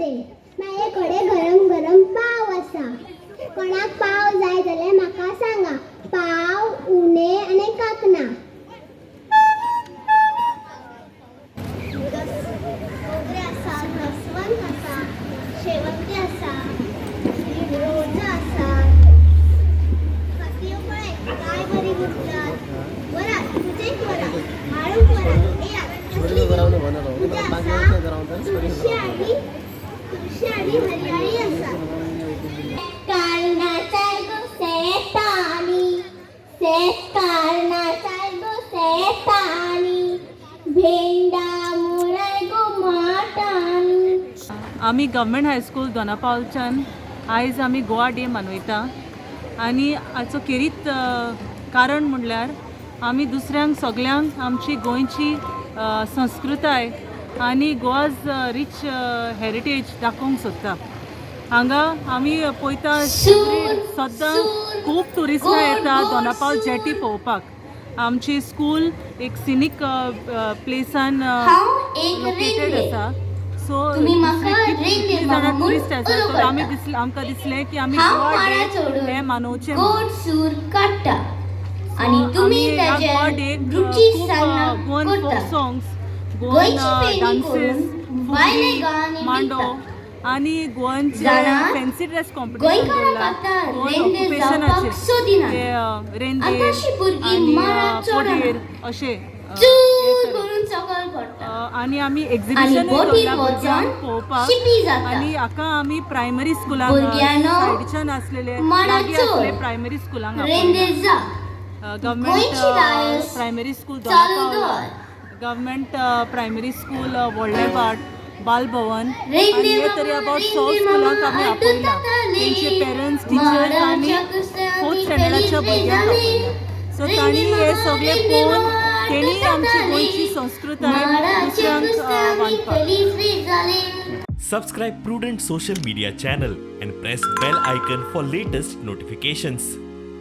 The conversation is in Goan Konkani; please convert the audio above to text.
कडेन. म्हाजे कडेन गरम गरम पाव आसा. कोणाक पाव जाय जाल्यार म्हाका सांगा. पाव, उणे आनी कांकणां. मोगरे आसा, जासवंत आसा, शेवंती आसा, रोजां आसा. फांतयो पळय काय बरी गुंतल्यात. व्हरात, पुजेक व्हरात, माळूंक व्हरात. येयात, कसली दिवं? पुजा आसा. तुळशी आनी तुळशी आनी हरयाळी आसा. कारणाचाय गो शेतानी, शेतकारणाचाय गो शेतानी, भेंडा मुराय गो माटानी. आमी गव्हर्मेंट हायस्कूल दोनापावलच्यान आयज आमी गोवा डे मनयता आनी हाचो खेरीत कारण म्हणल्यार आमी दुसऱ्यांक सगल्यांक आमची गोंयची संस्कृताय आनी गोवाज रीच हेरिटेज दाखोवंक सोदता. हांगा आमी पळयता, सद्दां खूब ट्युरिस्टां येता दोनापावल जेटी पळोवपाक. आमची स्कूल एक सिनीक प्लेसान हांव एक लोकेटेड रेल्वे. आसा. सो तुमी म्हाका रेल्वे जाणां मामा म्हूण ट्युरिस्ट आसा, उलो तर आमी करता. दिसलें, आमकां दिसलें की आमी हांव गोवा माडा डे चडून हें मनोवचें म्हणून. गोड सूर काडटा आनी तुमी आमी ह्या ताजेर गोवा डेक रुचीक खूब सान्नां गोवन फोक करता. सॉंग्स, गोवन गोंयची फेणी डान्सीस, करून भायले गांवांनी मांडो विकता. आनी गोवनचे जाणा, फॅन्सी ड्रेस कॉम्पिटिशन गोंयकारांक दवरला. आतां गोवन रेंदेर जावपाक ऑक्युपेशनाचेर सोदिनात. ते रेंदेर आतांची भुरगीं आनी माडार चडना. पोटयेर अशें हे चूर तरेन. करून सकयल पडटा आनी आमी आनी एक्झिबिशनूय बोटीर दवरला वचोन भुरग्यांक पळोवपाक. शिपी जाता. आनी हाका आमी प्रायमरी स्कुलांक, भुरग्यांनो, सायडीच्यान आसलेले, माडार लागीं आसलेले चड. प्रायमरी स्कुलांक. रेंदेर जा. गव्हर्मेंट गोंयची दायज प्रायमरी स्कूल चालू दवर. गव्हर्मेंट प्रायमरी स्कूल व्हडलेभाट, बालभवन रेंदेर आनी हे तरी मामा, अबाउट 100 रेंदेर स्कुलांक मामा, आमी आड्डू आपयला. जाताले. तेंचे पेरंट्स, टिचर्स आनी माडाच्या कुसतांनी फोर्थ स्टँडर्डाच्या कलीच रे भुरग्यांक जाली. आपयला. सो रेंदेर तांणी हे मामा, सगळें रेंदेर पळोवन मामा, आड्डू तेणी आमची जाताले. गोंयची संस्कृताय माडाच्या दुसऱ्यांक कुसतांनी वांटपाक. कलीच रे जाली. Subscribe Prudent Social Media channel and press bell icon for latest notifications.